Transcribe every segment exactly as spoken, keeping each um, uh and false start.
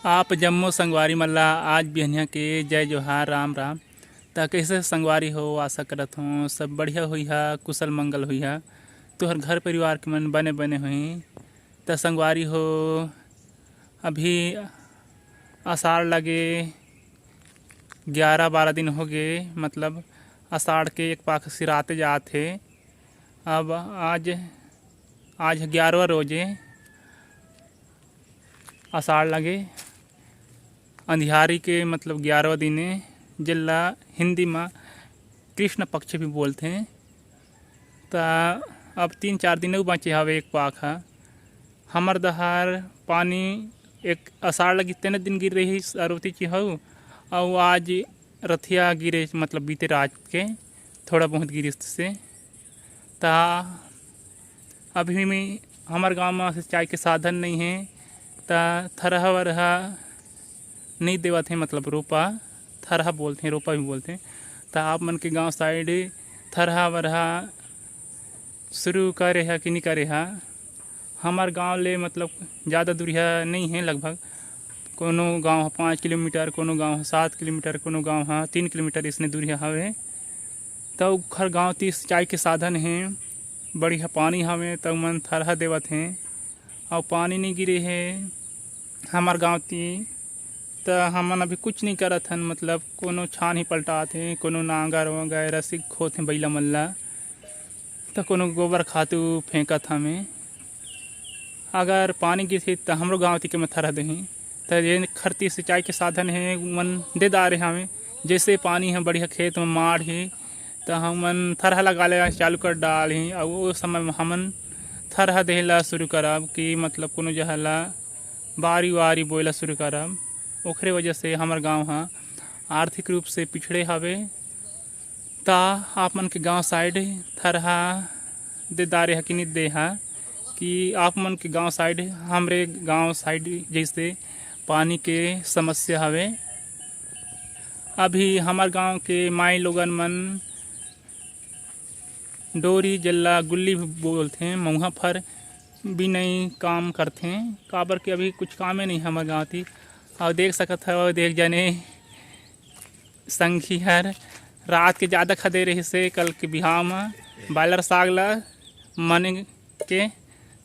आप जम्मो संगवारी मन ला आज बिहनिया के जय जोहार, राम राम। त कइसे संगवारी हो, आशा करत हों सब बढ़िया होइहा, कुशल मंगल होइहा। तुहर घर परिवार के मन बने बने होही। त संगवारी हो, अभी आषाढ़ लगे ग्यारह बारह दिन हो गे, मतलब आषाढ़ के एक पाख सिराते जात हे। अब आज, आज ग्यारहवाँ रोज ए, आषाढ़ लगे अंधियारी के, मतलब ग्यारहवाँ दिन ए, जेला हिंदी म कृष्ण पक्ष भी बोलथे। त अब तीन चार दिन अउ बाँचे हवे एक पाख ह। हमर डहर पानी एक आषाढ़ लगे तेने दिन गिर रहिस अरोती चिहऊ, अउ आज रथिया गिरे, मतलब बीते रात के थोड़ा बहुत गिरिस से। त अभी में हमर गांव म सिंचाई के साधन नइ हे, त थरहा वरहा नइ देवत हे, मतलब रोपा, थरहा बोलथे, रोपा भी बोलथे। त आप मन के गांव side थरहा वरहा शुरू करे हा कि नइ करे हा? हमर गांव ले मतलब ज़्यादा दूरिहा नइ हे, लगभग कोनो गांव ह पाँच किलोमीटर, कोनो गांव ह सात किलोमीटर, कोनो गांव ह तीन किलोमीटर इसने दूरिहा हवे। त उखर गांव ती सिंचाई के साधन हे, बढ़िया पानी हवे, त उमन थरहा देवत हे। अउ पानी नइ गिरे हे हमर गांव ती, त हमन अभी कुछ नइ करत हन, मतलब कोनो छानही पलटात हे, कोनो नांगर वगैरह से खोत हे बइला मन ला, त कोनो गोबर खातू फेंकत हमें। अगर पानी गिरही त हमरो गांव ती के म थरहा देही, त ये खरती सिंचाई के साधन हे, मन दे डारे हमें। जैसे पानी ह बढ़िया खेत म माढ़ही, त हमन थरहा लगा ले चालू कर डालही। अउ ओ समय म हमन थरहा देहे ला शुरू करब कि मतलब कोनो जगह ला बारी वारी बोए ला शुरू करब। ओखरे वजह से हमर गांव ह आर्थिक रूप से पिछड़े हवे। त आप मन के गांव side थरहा दे डारे ह कि नइ दे ह, कि आप मन के गांव side, हमरे गांव side जैसे पानी के समस्या हवे। अभी हमर गांव के माई लोगन मन डोरी जेला गुल्ली भी बोलथे, मउहा फर बिनई काम करथे, काबर कि अभी कुछ कामे नइ हमर गांव ती। अउ देख सकत हव, देख जने संगी हर रात के जादा खदे रहिस हे, कल के बिहाव म बायलर साग ला मन के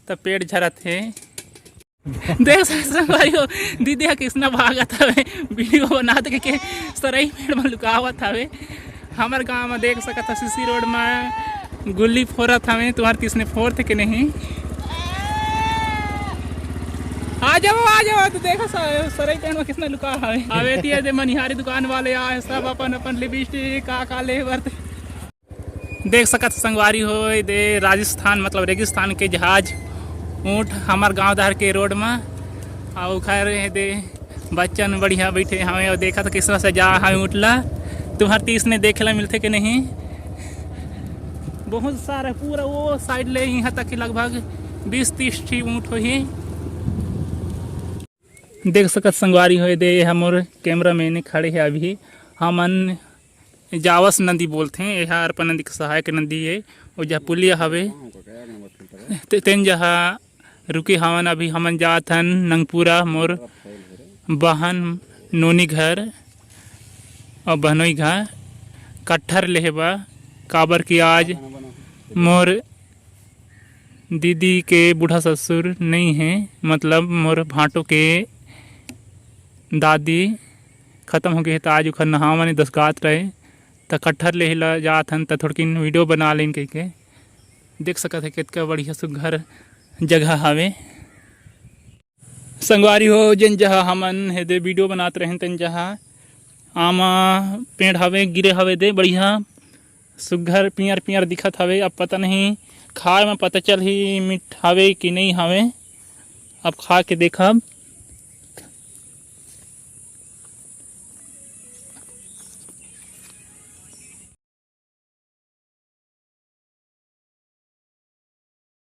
त पेट झरत हे। देख सकत संगवारी हो, दीदी ह किसना भागत हवे, वीडियो बनात के, के सरई पेड़ म लुकावत हवे। हमर गांव म देख सकत ह, सीसी रोड म गुल्ली फोरत हवे। तुम्हर तीसने फोरथे के नहीं? आ जाओ, आ जाओ, तो देखो स-, सरई पेड़ म किसना लुका हवे। अबे तिया दे मनिहारी दुकान वाले आए, सब अपन अपन लिपस्टिक का का ले बरते। देख सकत ह संगवारी हो, ए दे राजस्थान, मतलब रेगिस्तान के जहाज ऊँट हमर गांव डहर के रोड म। अउ खैर ए दे बच्चन बढ़िया बैठे हवे अउ देखत ह किसना सजा हवे ऊँट ला। तुम्हर तीसने देखे ला मिलथे के नहीं? बहुत सारा पूरा ओ side ले इहाँ तक के लगभग बीस तीस ठी ऊँट होही। देख सकत संगवारी हो, ए दे ए ह मोर cameraman खड़े हे। अभी हमन जावस नदी बोलथे, ए ह अरपा नदी के सहायक नदी ए। ओ जहाँ पुलिया हवे, ते-, तेन जहाँ रुके हवन। अभी हमन जात हन नंगपुरा, मोर बहन नोनी घर अउ बहनोई घर कट्ठर लेहे बर, काबर कि आज मोर दीदी के बूढ़ा ससुर नइ हे, मतलब मोर भांटो के दादी खतम हो गे हे, त आज ओखर नहावन दसगात रहे, त कट्ठर लेहे ला जात हन, त थोड़किन वीडियो बना लेन कहिके। देख सकत हे, कतका बढ़िया सुग्घर जगह हावे। संगवारी हो, जेन जगह हमन हे दे वीडियो बनात रहेन, तेन जगह आमा पेड़ हवे, गिरे हवे दे, बढ़िया सुग्घर पियर पियर दिखत हवे। अब पता नहीं खाए म पता चलही मीठ हवे कि नहीं हवे, अब खा के देखब।